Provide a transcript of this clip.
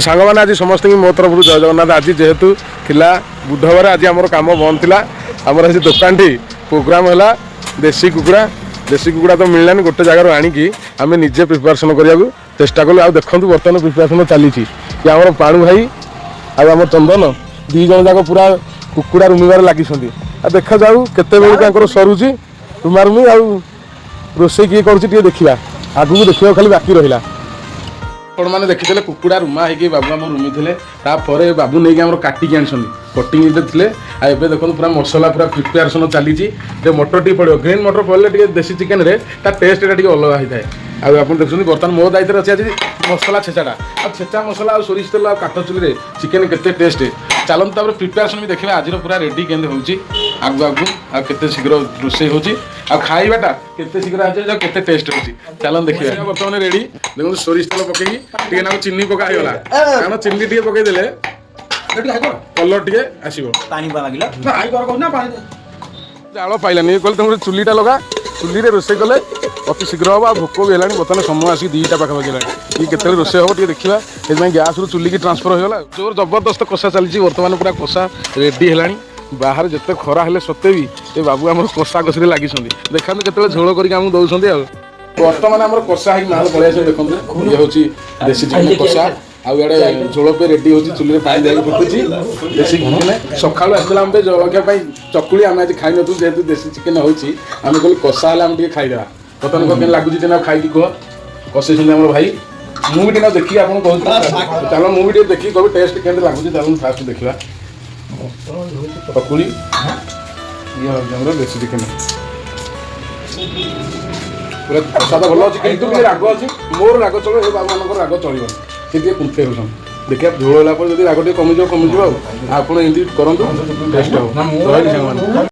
ସାଙ୍ଗମାନେ, ଆଜି ସମସ୍ତଙ୍କୁ ମୋ ତରଫରୁ ଜୟ ଜଗନ୍ନାଥ। ଆଜି ଯେହେତୁ ଥିଲା ବୁଧବାର, ଆଜି ଆମର କାମ ବନ୍ଦ ଥିଲା। ଆମର ଆଜି ଦୋକାନଟି ପ୍ରୋଗ୍ରାମ ହେଲା ଦେଶୀ କୁକୁଡ଼ା। ଦେଶୀ କୁକୁଡ଼ା ତ ମିଳିଲାନି, ଗୋଟେ ଜାଗାରୁ ଆଣିକି ଆମେ ନିଜେ ପ୍ରିପାରେସନ୍ କରିବାକୁ ଚେଷ୍ଟା କଲୁ। ଆଉ ଦେଖନ୍ତୁ, ବର୍ତ୍ତମାନ ପ୍ରିପାରେସନ୍ ଚାଲିଛି କି ଆମର ପାଣୁ ଭାଇ ଆଉ ଆମ ଚନ୍ଦନ 2 ଜଣ ଯାକ ପୁରା କୁକୁଡ଼ା ରୁମିବାରେ ଲାଗିଛନ୍ତି। ଆଉ ଦେଖାଯାଉ କେତେବେଳେ ତାଙ୍କର ସରୁଛି ରୁମା ରୁମି ଆଉ ରୋଷେଇ କିଏ କରୁଛି, ଟିକେ ଦେଖିବା। ଆଗକୁ ଦେଖିବାକୁ ଖାଲି ବାକି ରହିଲା। ଆପଣମାନେ ଦେଖିଥିଲେ, କୁକୁଡ଼ା ରୁମା ହେଇକି ବାବୁ ଆମର ରୁମିଥିଲେ। ତାପରେ ବାବୁ ନେଇକି ଆମର କାଟିକି ଆଣିଛନ୍ତି, କଟିଂ ଥିଲେ। ଆଉ ଏବେ ଦେଖନ୍ତୁ, ପୁରା ମସଲା ପୁରା ପ୍ରିପାରେସନ୍ ଚାଲିଛି। ଟିକେ ମଟର ଟିକେ ପଡ଼ିବ। ଗ୍ରୀନ୍ ମଟର ପଡ଼ିଲେ ଟିକେ ଦେଶୀ ଚିକେନରେ ତା ଟେଷ୍ଟଟା ଟିକେ ଅଲଗା ହେଇଥାଏ। ଆଉ ଆପଣ ଦେଖୁଛନ୍ତି, ବର୍ତ୍ତମାନ ମୋ ଦାୟିତ୍ୱରେ ଅଛି ଆଜି ମସଲା ଛେଚାଟା। ଆଉ ଛେଚା ମସଲା ଆଉ ସୋରିଷ ତେଲ ଆଉ କାଠ ଚୁଲିରେ ଚିକେନ କେତେ ଟେଷ୍ଟ! ଚାଲନ୍ତୁ, ତାପରେ ପ୍ରିପାରେସନ୍ ବି ଦେଖିବା, ଆଜିର ପୁରା ରେଡ଼ି କେମିତି ହେଉଛି ଆଗକୁ ଆଗକୁ, ଆଉ କେତେ ଶୀଘ୍ର ରୋଷେଇ ହେଉଛି, ଆଉ ଖାଇବାଟା କେତେ ଶୀଘ୍ର ଆସୁଛି, ଆଉ କେତେ ଟେଷ୍ଟ ହେଉଛି। ଚାଲନ୍ତୁ ଦେଖିବା। ବର୍ତ୍ତମାନ ରେଡ଼ି। ଦେଖନ୍ତୁ, ସୋରିଷ ତେଲ ପକେଇକି ଟିକେ ନାକୁ ଚିନି ପକା ହେଇଗଲା, କାରଣ ଚିନି ଟିକେ ପକେଇଦେଲେ କଲର ଟିକେ ଆସିବ। ପାଣି ପା ମାଗିଲ। ଜାଳ ପାଇଲାନି, କହିଲେ ତମର ଚୁଲିଟା ଲଗା, ଚୁଲିରେ ରୋଷେଇ କଲେ ଅତି ଶୀଘ୍ର ହେବ। ଆଉ ଭୋକ ବି ହେଲାଣି। ବର୍ତ୍ତମାନ ସମୟ ଆସିକି 2ଟା ପାଖାପାଖି ହେଲାଣି। ଇଏ କେତେବେଳେ ରୋଷେଇ ହେବ ଟିକେ ଦେଖିବା। ସେଥିପାଇଁ ଗ୍ୟାସ୍ରୁ ଚୁଲିକି ଟ୍ରାନ୍ସଫର ହେଇଗଲା। ଜୋର ଜବରଦସ୍ତ କଷା ଚାଲିଛି। ବର୍ତ୍ତମାନ ପୁରା କଷା ରେଡ଼ି ହେଲାଣି। ବାହାରେ ଯେତେ ଖରା ହେଲେ ସତ୍ତ୍ୱେ ବି ଏ ବାବୁ ଆମର କଷା କଷିରେ ଲାଗିଛନ୍ତି। ଦେଖନ୍ତୁ, କେତେବେଳେ ଝୋଳ କରିକି ଆମକୁ ଦେଉଛନ୍ତି। ଆଉ ବର୍ତ୍ତମାନ ଆମର କଷା ହେଇକି ମାଲ ପଳେଇ ଆସିବ। ଦେଖନ୍ତୁ, ଇଏ ହେଉଛି ଦେଶୀ ଚିକେନ କଷା। ଆଉ ଇଆଡ଼େ ଝୋଳ ବି ରେଡ଼ି ହେଉଛି, ଚୁଲିରେ ପାଣି ଦେଇକି ଫୁଟୁଛି ଦେଶୀ ଚିକେନ। ସକାଳୁ ଆସିଥିଲା ଆମ ପାଇଁ ଜଳଖିଆ ପାଇଁ ଚକୁଳି। ଆମେ ଆଜି ଖାଇନଥିଲୁ, ଯେହେତୁ ଦେଶୀ ଚିକେନ ହେଉଛି, ଆମେ କହିଲୁ କଷା ହେଲେ ଆମେ ଟିକେ ଖାଇଦେବା। ବର୍ତ୍ତମାନ କେମିତି ଲାଗୁଛି ଟିକେ ଖାଇକି କୁହ। କଷେଇଛନ୍ତି ଆମର ଭାଇ। ମୁଁ ବି ଟିକେ ଦେଖିକି ଆପଣଙ୍କୁ କହୁଛି। ଚାଲ, ମୁଁ ବି ଟିକେ ଦେଖିକି କହିବି ଟେଷ୍ଟ କେମିତି ଲାଗୁଛି। ଚାଲନ୍ତୁ, ଫାଷ୍ଟ ଦେଖିବା ଚକୁଳି। ଇଏ ହେଉଛି ଆମର ଦେଶୀ ଚିକେନ। ପୁରା କଷା ତ ଭଲ ଅଛି, କିନ୍ତୁ ଟିକେ ରାଗ ଅଛି। ମୋର ରାଗ ଚଳିବ, ଏ ବାବୁମାନଙ୍କର ରାଗ ଚଳିବନି, ସେ ଟିକେ କୁନ୍ଥେଇ ହେଉଛନ୍ତି। ଦେଖିବା, ଝୋଳ ହେଲା ପରେ ଯଦି ରାଗ ଟିକେ କମିଯିବ, କମିଯିବ। ଆଉ ଆପଣ ଏମିତି କରନ୍ତୁ, ଟେଷ୍ଟ ହେବ। ରହିଲି ସାଙ୍ଗମାନେ।